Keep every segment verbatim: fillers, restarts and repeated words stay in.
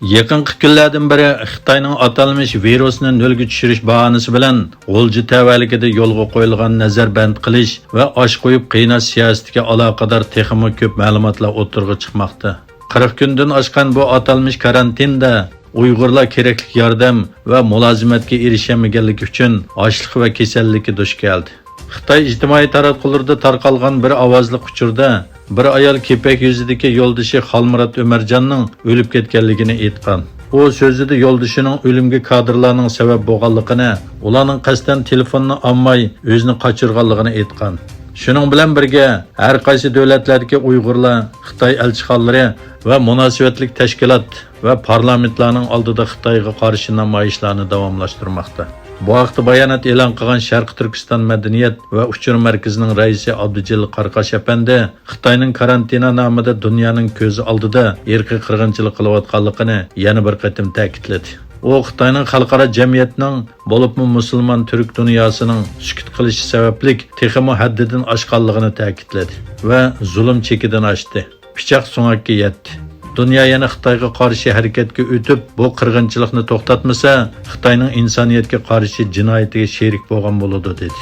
يېقىنقى كۈنلەردىن بېرى خىتاينىڭ ئاتالمىش ۋىرۇسنى نۆلگە چۈشۈرۈش باھانىسى بىلەن غۇلجا تەۋەلىكىدە يولغا قويۇلغان نەزەربەند قىلىش ۋە ئاش قويۇپ قىيناش سىياسىتىگە ئالاقىدار تېخىمۇ كۆپ مەلۇماتلار ئوتتۇرىغا چىقماقتا. قىرىق كۈندىن ئاشقان بۇ ئاتالمىش كارانتىندا ئۇيغۇرلار كېرەكلىك ياردەم ۋە مۇلازىمەتكە ئېرىشەلمىگەنلىكى ئۈچۈن ئاچلىق ۋە كېسەللىككە دۇچ كەلدى. خىتاي ئىجتىمائىي تاراتقۇلىرىدا تارقالغان بىر ئاۋازلىق ئۇچۇردا بىر ئايال كېپەك يۈزىدىكى يولدىشى خالمۇرات ئۆمەرجاننىڭ ئۆلۈپ كەتكەنلىكىنى ئېيتقان. ئۇ سۆزىدە يولدىشىنىڭ ئۆلۈمىگە كادىرلارنىڭ سەۋەب بولغانلىقىنى، ئۇلارنىڭ قەستەن تېلېفوننى ئالماي ئۆزىنى قاچۇرغانلىقىنى ئېيتقان. شۇنىڭ بىلەن بىرگە، ھەر قايسى دۆلەتلەردىكى ئۇيغۇرلار خىتاي ئەلچىخانىلىرى ۋە مۇناسىۋەتلىك تەشكىلات ۋە پارلامېنتلارنىڭ ئالدىدا خىتايغا قارشى نامايىشلارنى داۋاملاشتۇرماقتا. بۇ ھەقتە بايانات ئېلان قىلغان شەرقىي تۈركىستان مەدەنىيەت ۋە ئۇچۇر مەركىزىنىڭ رەئىسى ئابدۇجېلىل قاراقاش ئەپەندى خىتاينىڭ كارانتىنا نامىدا دۇنيانىڭ كۆزى ئالدىدا ئىرقىي قىرغىنچىلىق قىلىۋاتقانلىقىنى يەنە بىر قېتىم تەكىتلىدى. ئۇ خىتاينىڭ خەلقئارا جەمئىيەتنىڭ، بولۇپمۇ مۇسۇلمان تۈرك دۇنياسىنىڭ سۈكۈت قىلىشى سەۋەبلىك تېخىمۇ ھەددىدىن ئاشقانلىقىنى تەكىتلىدى ۋە زۇلۇم چېكىدىن ئاشتى. پىچاق سۆڭەككە يەتتى. دۇنيا يەنە خىتايغا قارشى ھەرىكەتكە ئۆتۈپ، بۇ قىرغىنچىلىقنى توختاتمىسا، خىتاينىڭ ئىنسانىيەتكە قارشى جىنايىتىگە شېرىك بولغان بولىدۇ، دېدى.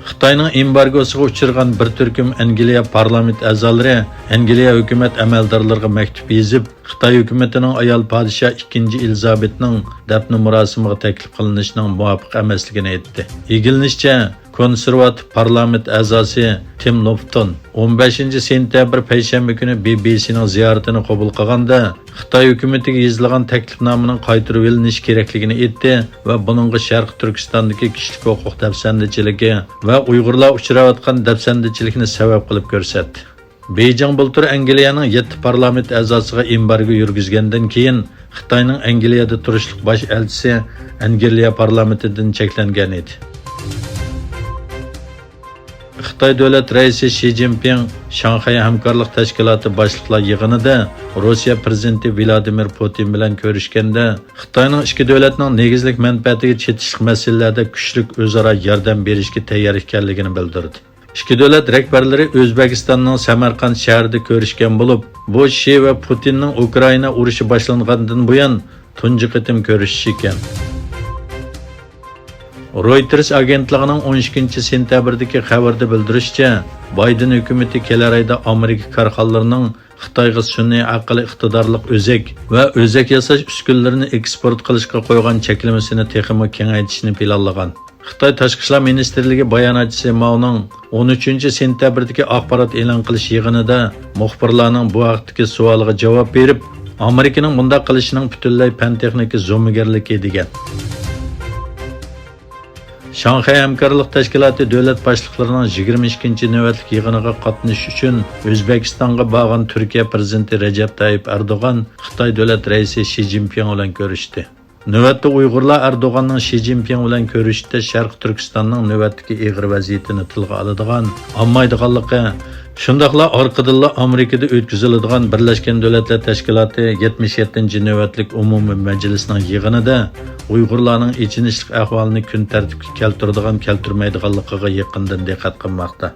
خىتاينىڭ ئېمبارگوسىغا ئۇچرىغان بىر تۈركۈم ئەنگلىيە پارلامېنت ئەزالىرى ئەنگلىيە ھۆكۈمەت ئەمەلدارلىرىغا مەكتۇپ يېزىپ، خىتاي ھۆكۈمىتىنىڭ ئايال پادىشاھ ئىككىنچى ئېلىزابېتنىڭ دەپنە مۇراسىمىغا تەكلىپ قىلىنىشىنىڭ مۇۋاپىق ئەمەسلىكىنى ئېيتتى. ئىگىلىنىشىچە، كونسېرۋاتىپ پارلامېنت ئەزاسى تىم لوفتون ئون بەشىنچى سېنتەبىر پەيشەنبە كۈنى بى بى سىنىڭ زىيارىتىنى قوبۇل قىلغاندا، خىتاي ھۆكۈمىتىگە يېزىلغان تەكلىپنامىنىڭ قايتۇرۇۋېلىنىشى كېرەكلىكىنى ئېيتتى ۋە بۇنىڭغا شەرقىي تۈركىستاندىكى كىشىلىك ھوقۇق دەپسەندىچىلىكى ۋە ئۇيغۇرلار ئۇچراۋاتقان دەپسەندىچىلىكنى سەۋەب قىلىپ كۆرسەتتى. بېيجىڭ بۇلتۇر ئەنگلىيەنىڭ يەتتە پارلامېنت ئەزاسىغا ئېمبارگو يۈرگۈزگەندىن كېيىن، خىتاينىڭ ئەنگلىيەدە تۇرۇشلۇق باش ئەلچىسى ئەنگلىيە پارلامېنتىدىن چەكلەنگەن ئىدى. خىتاي دۆلەت رەئىسى شى جىنپىڭ شاڭخەي ھەمكارلىق تەشكىلاتى باشلىقلار يىغىنىدا روسىيە پىرېزىدېنتى ۋلادىمىر پۇتىن بىلەن كۆرۈشكەندە، خىتاينىڭ ئىككى دۆلەتنىڭ نېگىزلىك مەنپەئەتىگە چېتىشلىق مەسىلىلەردە كۈچلۈك ئۆزئارا ياردەم بېرىشكە تەييار ئىكەنلىكىنى بىلدۈردى. ئىككى دۆلەت رەھبەرلىرى ئۆزبېكىستاننىڭ سەمەرقەنت شەھىرىدە كۆرۈشكەن بولۇپ، بۇ شى ۋە پۇتىننىڭ ئۇكرائىنا ئۇرۇشى باشلانغاندىن بۇيان تۇنجى قېتىم كۆرۈشۈشى ئىكەن. رويتېرس ئاگېنتلىقىنىڭ ئون ئىككىنچى سېنتەبىردىكى خەۋىرىدە بىلدۈرۈشىچە، بايدېن ھۆكۈمىتى كېلەر ئايدا ئامېرىكا كارخانىلىرىنىڭ خىتايغا سۈنئىي ئەقىل ئىقتىدارلىق ئۆزەك ۋە ئۆزەك ياساش ئۈسكۈنىلىرىنى ئېكسپورت قىلىشقا قويغان چەكلىمىسىنى تېخىمۇ كېڭەيتىشنى پىلانلىغان. خىتاي تاشقى ئىشلار مىنىستىرلىكى باياناتچىسى ماۋنىڭ ئون ئۈچىنچى سېنتەبىردىكى ئاخبارات ئېلان قىلىش يىغىنىدا مۇخبىرلارنىڭ بۇ ھەقتىكى سوئالىغا جاۋاب بېرىپ، ئامېرىكىنىڭ بۇنداق قىلىشىنىڭ پۈتۈنلەي پەن-تېخنىكا زومىگەرلىكى، دېگەن. شاڭخەي ھەمكارلىق تەشكىلاتى دۆلەت باشلىقلىرىنىڭ يىگىرمە ئىككىنچى نۆۋەتلىك يىغىنىغا قاتنىشىش ئۈچۈن ئۆزبېكىستانغا بارغان تۈركىيە پىرېزىدېنتى رەجەپ تايىپ ئەردوغان خىتاي دۆلەت رەئىسى شى جىنپىڭ بىلەن كۆرۈشتى. نۆۋەتتە ئۇيغۇرلار ئەردوغاننىڭ شى جىنپىڭ بىلەن كۆرۈشۈشتە شەرقىي تۈركىستاننىڭ نۆۋەتتىكى ئېغىر ۋەزىيىتىنى تىلغا ئالىدىغان، ئالمايدىغانلىقى، شۇنداقلا ئارقىدىنلا ئامېرىكىدا ئۆتكۈزۈلىدىغان بىرلەشكەن دۆلەتلەر تەشكىلاتى يەتمىش يەتتىنچى نۆۋەتلىك ئومۇمىي مەجلىسىنىڭ يىغىنىدا ئۇيغۇرلارنىڭ ئېچىنىشلىق ئەھۋالىنى كۈن تەرتىپكە كەلتۈرىدىغان، كەلتۈرمەيدىغانلىقىغا يېقىندىن دىققەت قىلماقتا.